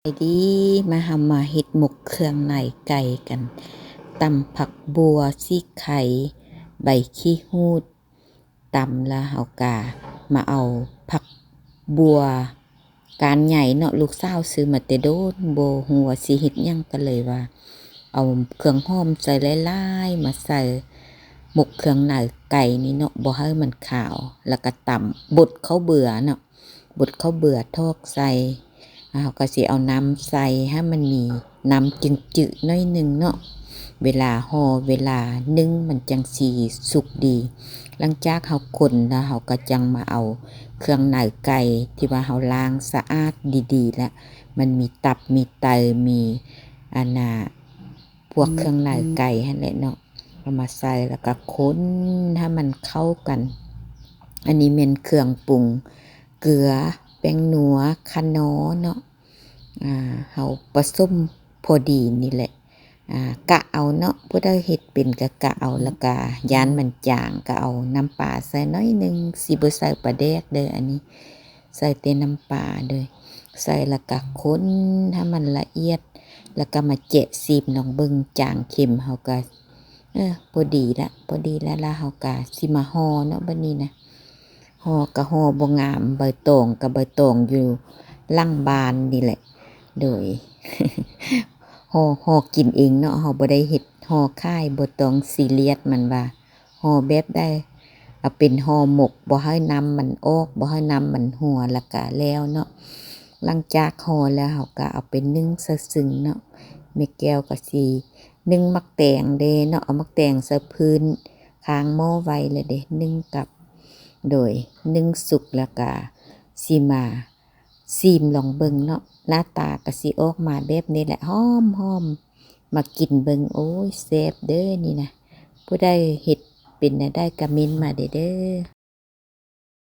ສະບາຍດີ ມາເຮົາມາເຮັດໝົກເຄື່ອງໃນໄກ່ກັນ. ຕຳຜັກບົ່ວ ສີໄຄ ໃບຂີ້ຫູດ ຕຳແລ້ວເຮົາກະມາເອົາຜັກບົ່ວກ້ານໃຫຍ່ເນາະ, ລູກສາວຊື້ມາແຕ່ດົນ ບໍ່ຮູ້ວ່າຊິເຮັດຫຍັງ ກະເລີຍວ່າເອົາເຄື່ອງຫອມໃສ່ຫຼາຍໆ ມາໃສ່ໝົກເຄື່ອງໃນໄກ່ນີ້ເນາະ ບໍ່ໃຫ້ມັນຄາວ ແລ້ວກະຕຳ ບົດເຂົ້າເບືອເນາະ. ບົດເຂົ້າເບືອຖອກໃສ່ ເຮົາກະຊິເອົານ້ຳໃສ່ໃຫ້ມັນມີນ້ຳຈືດໆ ໜ້ອຍໜຶ່ງເນາະ ເວລາຫໍ່ ເວລາໜຶ້ງມັນຈັ່ງຊິສຸກດີ. ຫຼັງຈາກເຮົາຄົນແລ້ວ ເຮົາກະຈັ່ງມາເອົາເຄື່ອງໃນໄກ່ທີ່ວ່າເຮົາລ້າງສະອາດດີໆ ແລ້ວ ມັນມີຕັບ ມີໄຕ ມີອັນນ່າ ພວກເຄື່ອງໃນໄກ່ຫັ້ນແຫຼະເນາະ ເອົາມາໃສ່ ແລ້ວກະຄົນໃຫ້ມັນເຂົ້າກັນ. ອັນນີ້ແມ່ນເຄື່ອງປຸງ ເກືອ ແປ້ງນົວ ຂະໜໍເນາະ ອ່າ ເຮົາປະສົມພໍດີນີ້ແຫຼະ ອ່າ ກະເອົາເນາະ ຜູ້ໃດເຮັດເປັນກະກະເອົາ ແລ້ວກະຢ້ານມັນຈາງ ກະເອົານ້ຳປາໃສ່ໜ້ອຍໜຶ່ງ ຊິບໍ່ໃສ່ປາແດກເດີ້ ອັນນີ້ໃສ່ແຕ່ນ້ຳປາເດີ້ ໃສ່ແລ້ວກະຄົນໃຫ້ມັນລະອຽດ ແລ້ວກະມາແຈະຊີມລອງເບິ່ງ ຈາງເຄັມ ເຮົາກະ ເອີ ພໍດີລະ ພໍດີລະ ລະເຮົາກະຊິມາຫໍ່ເນາະ ບາດນີ້ນະ ຫໍ່ກະຫໍ່ບໍ່ງາມ ໃບຕອງກະໃບຕອງຢູ່ຫຼັງບ້ານນີ້ແຫຼະ ໂດຍ ຫໍ່ ຫໍ່ກິນເອງເນາະ ເຮົາບໍ່ໄດ້ເຮັດຫໍ່ຂາຍ ບໍ່ຕ້ອງຊີຣຽສມັນວ່າຫໍ່ແບບໃດ ເອົາເປັນຫໍ່ໝົກ ບໍ່ໃຫ້ນ້ຳມັນອອກ ບໍ່ໃຫ້ນ້ຳມັນຮົ່ວ ແລ້ວກະແລ້ວເນາະ. ຫຼັງຈາກຫໍ່ແລ້ວ ເຮົາກະເອົາໄປໜຶ້ງໃສ່ຊຶງເນາະ ແມ່ແກ້ວກະຊິໜຶ້ງໝາກແຕງເດ້ເນາະ ເອົາໝາກແຕງໃສ່ພື້ນຂ້າງໝໍ້ໄວ້ແລ້ວເດ້ ໜຶ້ງກັບ ໂດຍ ໜຶ້ງສຸກແລ້ວກະຊິມາຊີມລອງເບິ່ງເນາະ ໜ້າຕາກະຊິອອກມາແບບນີ້ແຫຼະ ຫອມໆ ມາກິນເບິ່ງ ໂອ້ຍ ແຊບເດີ້ນີ້ນະ ຜູ້ໃດເຮັດເປັນແນວໃດກະເມັ້ນມາແດ່ເດີ້.